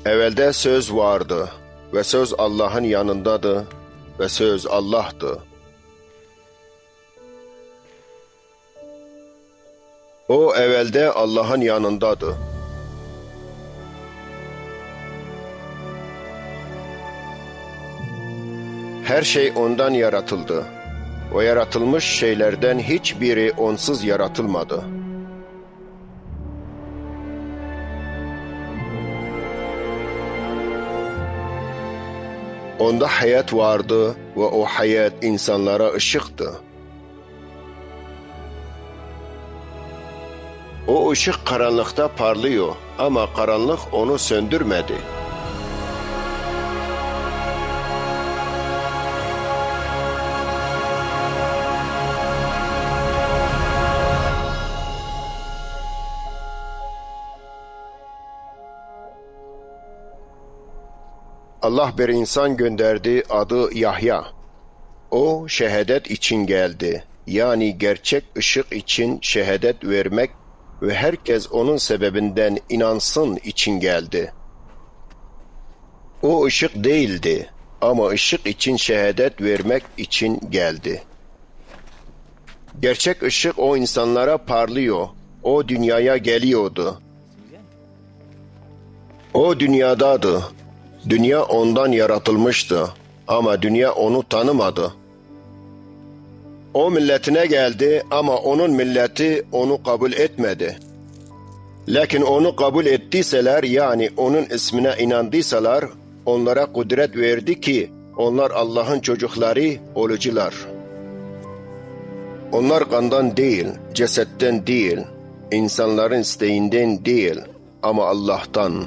Evvelde söz vardı ve söz Allah'ın yanındadı ve söz Allah'tı. O evvelde Allah'ın yanındadı. Her şey ondan yaratıldı. O yaratılmış şeylerden hiçbiri onsuz yaratılmadı. Onda hayat vardı ve o hayat insanlara ışıktı. O ışık karanlıkta parlıyor ama karanlık onu söndürmedi. Allah bir insan gönderdi adı Yahya. O şehadet için geldi. Yani gerçek ışık için şehadet vermek ve herkes onun sebebinden inansın için geldi. O ışık değildi ama ışık için şehadet vermek için geldi. Gerçek ışık o insanlara parlıyor. O dünyaya geliyordu. O dünyadadı. Dünya ondan yaratılmıştı ama dünya onu tanımadı. O milletine geldi ama onun milleti onu kabul etmedi. Lakin onu kabul ettiyseler yani onun ismine inandıysalar onlara kudret verdi ki onlar Allah'ın çocukları olucular. Onlar kandan değil, cesetten değil, insanların isteğinden değil ama Allah'tan.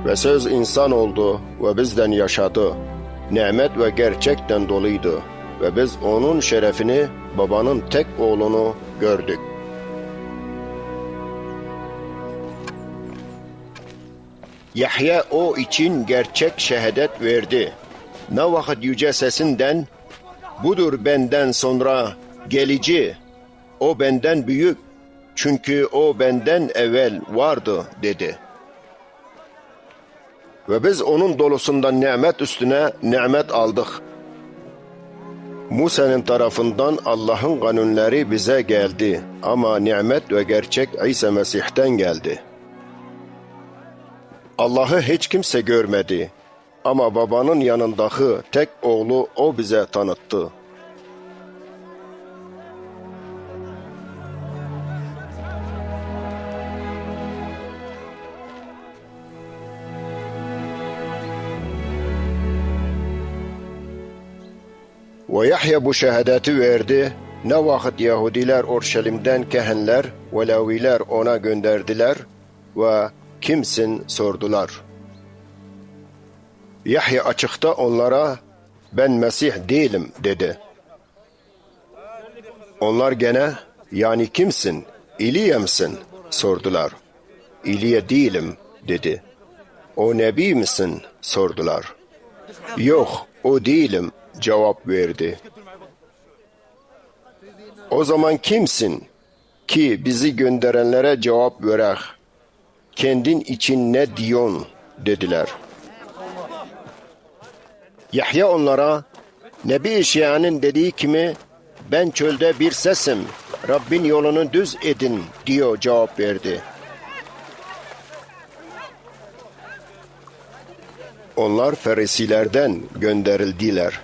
Ve söz insan oldu ve bizden yaşadı. Nimet ve gerçekten doluydu ve biz onun şerefini babanın tek oğlunu gördük. Yahya o için gerçek şehadet verdi. Ne vakit yüce sesinden budur benden sonra gelici, o benden büyük çünkü o benden evvel vardı dedi. Ve biz onun dolusundan nimet üstüne nimet aldık. Musa'nın tarafından Allah'ın kanunları bize geldi ama nimet ve gerçek İsa Mesih'ten geldi. Allah'ı hiç kimse görmedi ama babanın yanındaki tek oğlu o bize tanıttı. Ve Yahya bu şehadeti verdi. Ne vakit Yahudiler Orşelim'den kehenler ve Laviler ona gönderdiler ve kimsin sordular. Yahya açıkta onlara ben Mesih değilim dedi. Onlar gene yani kimsin? İliye misin? sordular. İliye değilim dedi. O nebi misin? sordular. Yok o değilim cevap verdi. O zaman kimsin ki bizi gönderenlere cevap verek? Kendin için ne diyorsun dediler. Yahya onlara Nebi İşya'nın dediği kimi ben çölde bir sesim Rabbin yolunu düz edin diyor cevap verdi. Onlar Ferisilerden gönderildiler.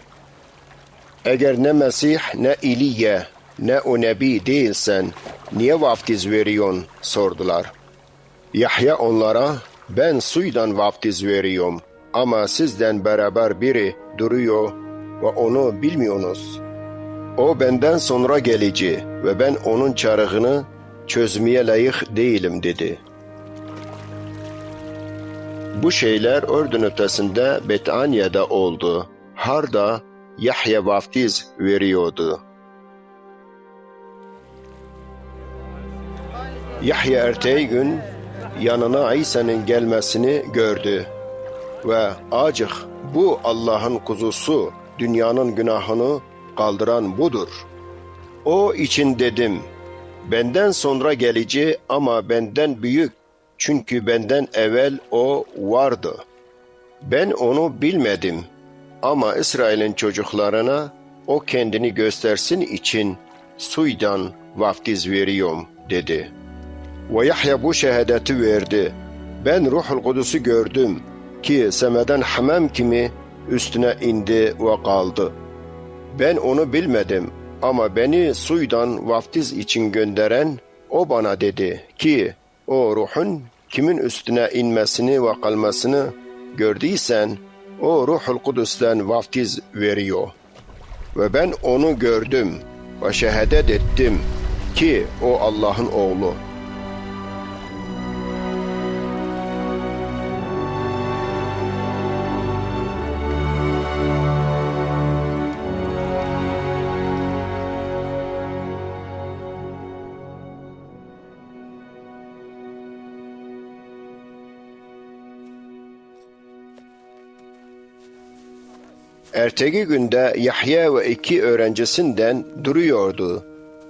Eğer ne Mesih ne İliye ne o Nebi değilsen niye vaftiz veriyorsun sordular. Yahya onlara ben suydan vaftiz veriyorum ama sizden beraber biri duruyor ve onu bilmiyorsunuz. O benden sonra gelici ve ben onun çarığını çözmeye layık değilim dedi. Bu şeyler Ürdün ötesinde Betanya'da oldu. Harda Yahya vaftiz veriyordu. Yahya erteği gün yanına İsa'nın gelmesini gördü ve acık bu Allah'ın kuzusu dünyanın günahını kaldıran budur. O için dedim, benden sonra gelici ama benden büyük. Çünki benden evvel o vardı. Ben onu bilmedim ama İsrail'in çocuklarına o kendini göstersin için suydan vaftiz veriyorum dedi. Ve Yahya bu şehadeti verdi. Ben Ruhul Kudüs'ü gördüm ki semeden hamam kimi üstüne indi ve kaldı. Ben onu bilmedim ama beni suydan vaftiz için gönderen o bana dedi ki o ruhun kimin üstüne inmesini ve kalmasını gördüysen o Ruhul Kudüs'ten vaftiz veriyor. Ve ben onu gördüm ve şehadet ettim ki o Allah'ın oğlu. Erteki günde Yahya ve iki öğrencisinden duruyordu.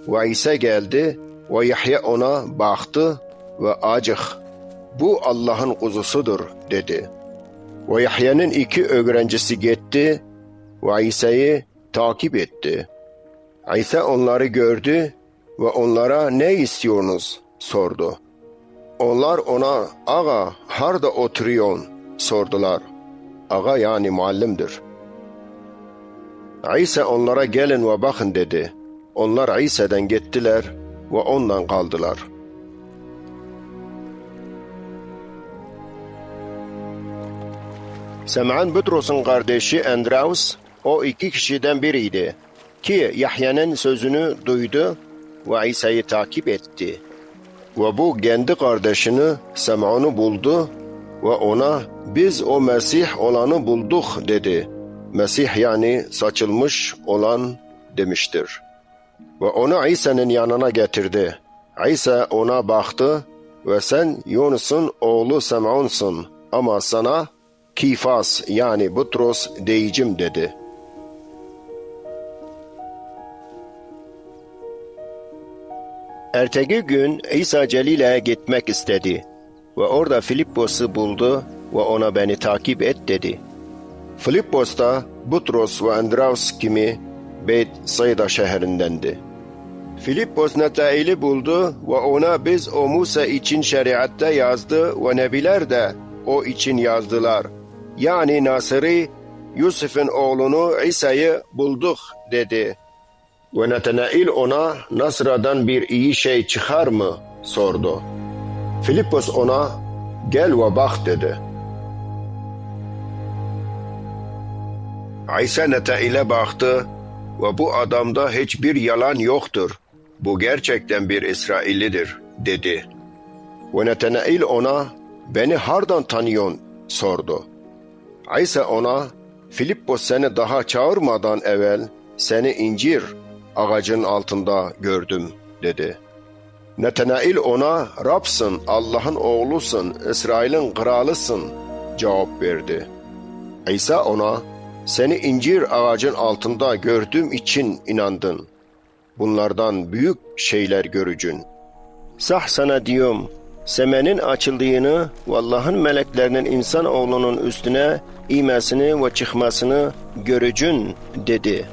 Ve İsa geldi ve Yahya ona baktı ve acık bu Allah'ın kuzusudur dedi. Ve Yahya'nın iki öğrencisi gitti ve İsa'yı takip etti. İsa onları gördü ve onlara ne istiyorsunuz sordu. Onlar ona ağa harda oturuyorsun sordular. Ağa yani muallimdir. İsa onlara gelin ve bakın dedi. Onlar İsa'dan gittiler ve ondan kaldılar. Sem'an Petrus'un kardeşi Andreas o iki kişiden biriydi ki Yahya'nın sözünü duydu ve İsa'yı takip etti. Ve bu kendi kardeşini Sem'an'ı buldu ve ona biz o Mesih olanı bulduk dedi. Mesih yani saçılmış olan demiştir. Ve onu İsa'nın yanına getirdi. İsa ona baktı ve sen Yunus'un oğlu Sem'unsun ama sana Kifas yani Butros diyeceğim dedi. Erteki gün İsa Celile'ye gitmek istedi ve orada Filippos'u buldu ve ona beni takip et dedi. Filippos da Butros ve Andreas kimi Beyt Sayda şehrindendi. Filippos Netail'i buldu ve ona biz o Musa için şeriatta yazdı ve nebiler de o için yazdılar. Yani Nasır'ı Yusuf'un oğlunu İsa'yı bulduk dedi. Ve Natanail ona Nasra'dan bir iyi şey çıkar mı sordu. Filippos ona gel ve bak dedi. İsa Netail'e baktı ve bu adamda hiçbir yalan yoktur. Bu gerçekten bir İsraillidir dedi. Ve Natanail ona beni hardan tanıyorsun sordu. İsa ona Filippos seni daha çağırmadan evvel seni incir ağacın altında gördüm dedi. Netanail ona Rabsın, Allah'ın oğlusun, İsrail'in kralısın cevap verdi. İsa ona seni incir ağacın altında gördüğüm için inandın. Bunlardan büyük şeyler görücün. Sah sana diyorum, semenin açıldığını ve Allah'ın meleklerinin insan oğlunun üstüne inmesini ve çıkmasını görücün dedi.